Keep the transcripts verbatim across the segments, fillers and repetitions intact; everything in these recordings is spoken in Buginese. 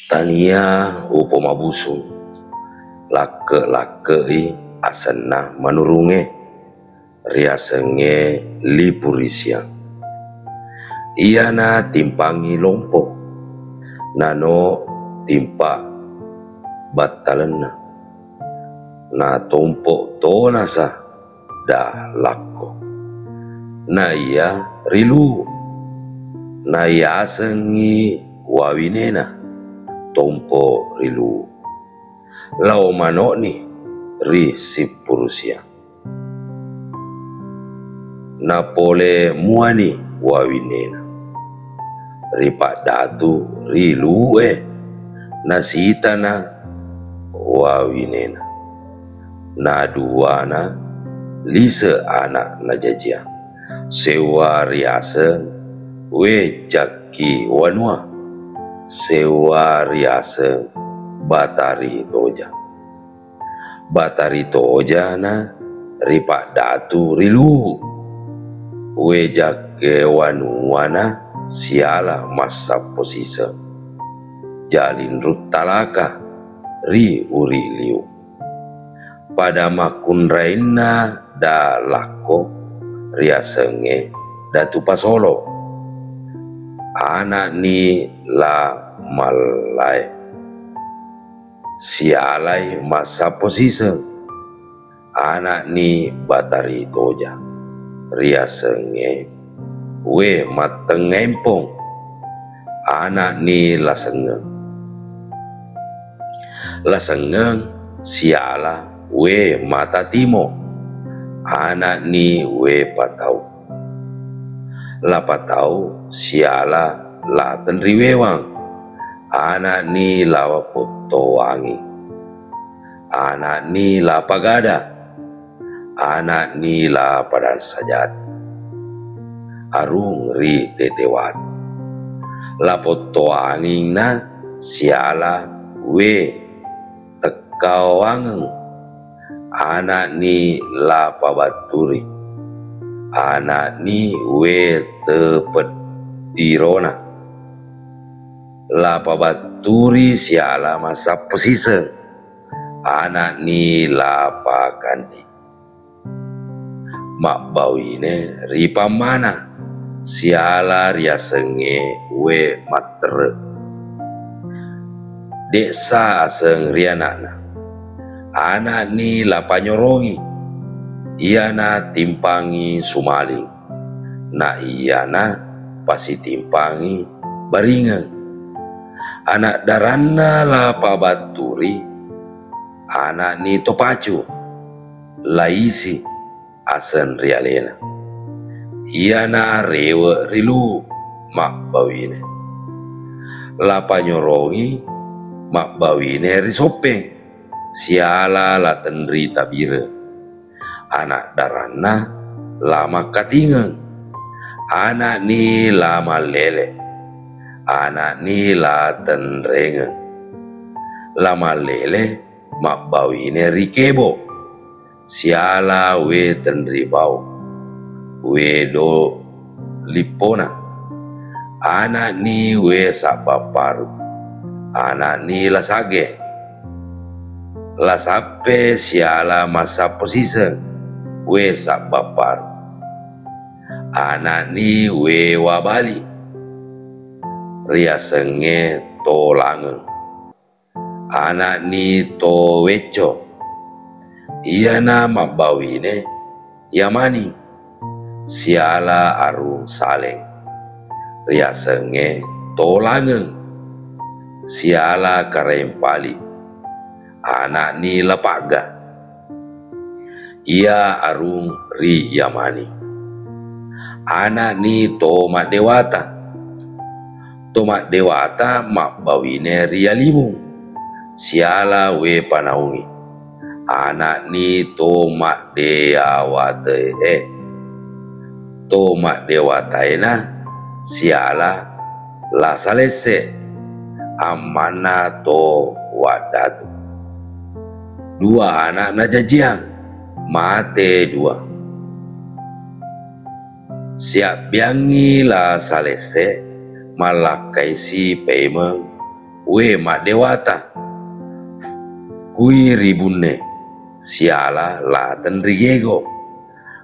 Tania upomabusung, lakke-lakke'i asenna manurungnge, riasengnge Lipurisiang. Iyana timpangngi lompo, nano timpa battalenna, natompo tonasa da lakko. Naiya ri Luwu, naiyasengngi wawinena tompo ri Luwu. Lao mano'ni ri Sippurusiang. Napole muani wawinena. Ripaddatu ri Luwu'e, nasitana wawinena. Naduana lise ana' najajiang. Seuwa riaseng We Jakki Wanua, seuwa riaseng Batari Toja. Batari Tojana ripaddatu ri Luwu. We Jakki Wanuana siala massappo siseng. Jalinrung Talaka ri Uri Liwu. Pada makkunrainna da lakko riasengnge Datu Pasolo. Ana'ni La Mallae. Sialai massappo siseng. Ana'ni Batari Toja. Riasengnge We Mattengngempong. Ana'ni La Sengngeng. La Sengngeng siala We Mata Timo. Ana'ni We Patau. La Patau siala La Tenriwewang. Ana'ni La Pottowangi. Ana'ni La Pagada. Ana'ni La Padang Sajati. Arung ri Tetewati. La Pottowanginna siala We Tekkawangeng. Ana'ni La Pabatturi. Ana'ni We Tepeddirona. La Pabatturi siala massappo siseng. Ana'ni La Pakanni. Mabbawine ri Pammana, siala riasengnge We Mattere. De'sa aseng ri ana'na. Ana'ni La Panyorongi, iyana timpangngi Sumaling, na iyana pasitimpangngi Baringeng. Ana' daranna La Pabatturi, ana'ni Topacu, La Isi aseng ri alena. Iyana rewe' ri Luwu mabbawine. La Panyorongi mabbawine ri Soppeng, siala La Tenri Tabireng. Ana' daranna La Makkatingeng, ana'ni La Mallele, ana'ni La Tenrengeng. La Mallele mabbawine ri Kebo, siala We Tenribau, We Do Lippona, ana'ni We Sabbapparu, ana'ni La Sagge. La Sappe siala massappo siseng We Sabbapparu, ana'ni We Wabali, riasengnge To Langeng. Ana'ni To Wecco, iyana mabbawine Yamani, siala Arung Saleng, riasengnge To Langeng, siala Karaeng Pali, ana'ni La Pagga. Iya arung ri Yamani. Ana'ni To Maddewata. To Maddewata mabbawine ri Yalimung, siala We Panaungi. Ana'ni To Maddewata, eh, To Maddewataena siala La Salesse, ammanna To Waddatu. Dua ana' najajiang, mate dua. Siabbiangngi La Salesse, mallakkaisi paimeng we maddewata. Kui ri Bunne, siala La Tenrigego,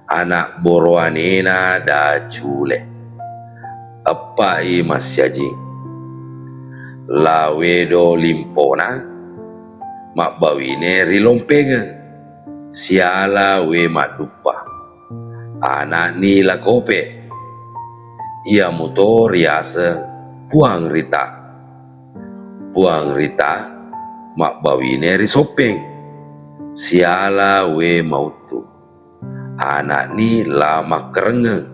ana' borowanena Da Cule. Eppa'i massiajing. La Wedo Limpona, mabbawine ri Lompengeng, siala We Madduppa. Ana'ni La Kope, iamuto riaseng Puang Rita. Puang Rita mabbawine ri Soppeng, siala We Mauttu. Ana'ni La Makkerengeng,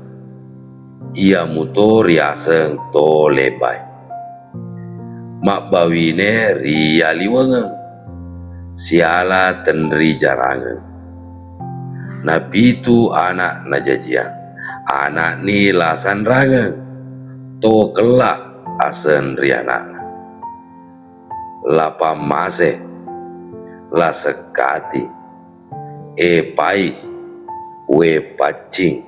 iamuto riaseng To Lebai. Mabbawine ri Yaliwengeng, siala Tenri Jarangeng. Napitu ana' najajiang. Ana'ni La Sanrangeng, To Kella aseng ri ana'na. La Pammase, La Sekkati, E Pai, We Paccing,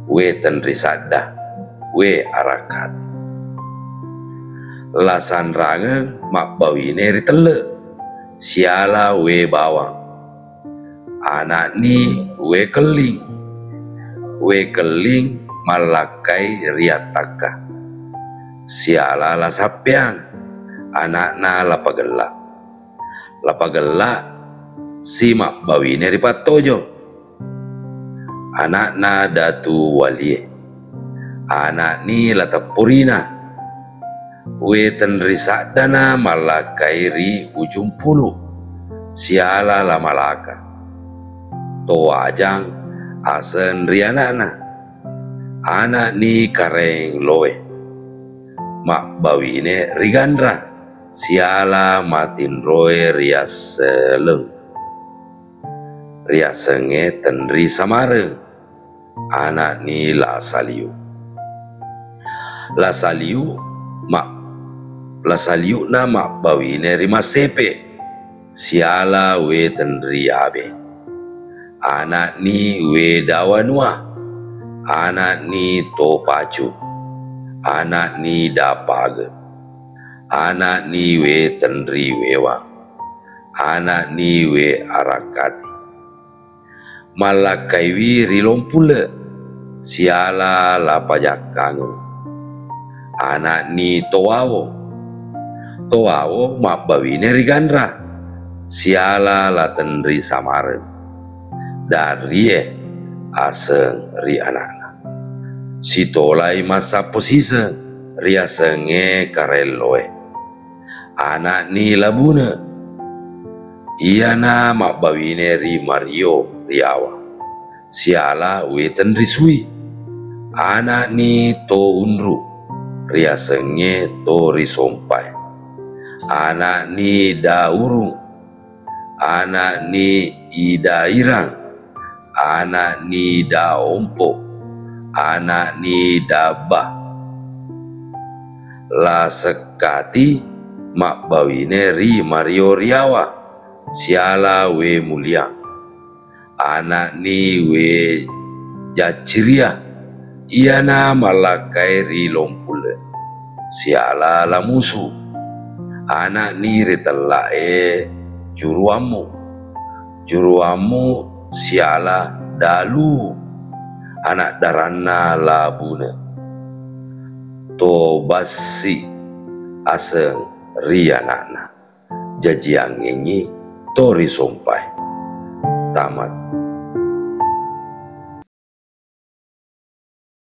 We Tenri Sadda, We Arakkati. La Sanrangeng mabbawine ri Telle, siala We Bawang. Ana'ni We Kelling. We Kelling mallakkai ri Attakka, siala La Sappeang, ana'na La Pagella. La Pagella si mabbawine ri Pattojo, ana'na Datu Walie. Ana'ni La Teppurina. We Tenri Saddana mallakkai ri Ujung Pulu, siala La Malaka. To Wajang aseng ri ana'na. Ana'ni Karaeng Loe, mabbawine ri Ganra, siala matinroe ri Asseleng. Riasengnge Tenri Samareng, ana'ni La Saliu. La Saliu ma-, La Saliu'na mabbawine ri Massepe, siala We Tenri Abe. Ana'ni We Dawanua, ana'ni To Pacu, ana'ni Da Page, ana'ni We Tenri Wewang, ana'ni We Arakkati. Mallakkaiwi ri Lompulle, siala La Pajakkangeng. Ana'ni To Wawo. To Wawo mabbawine ri Ganra, siala La Tenri Samareng. Darie aseng ri ana'na. Sitolai massappo siseng, riasengnge Karaeng Loe. Ana'ni La Bune. Iyana mabbawine ri Mario Riawa, siala We Tenri Sui. Ana'ni To Unru, riasengnge To Risompai. Ana'ni Da Urung, ana'ni Ida Irang, ana'ni Da Ompo, ana'ni Da Ba. La Sekkati mabbawine ri Mario Riawa, siala We Muliang. Ana'ni We Jacciria, iyana mallakkai ri Lompulle, siala La Musu. Ana'ni ri Tella'e Juruammu. Juruammu siala Dalu, ana' daranna La Bune. To Bassi aseng ri ana'na. Jajiangngengngi To Risompai. Tamat.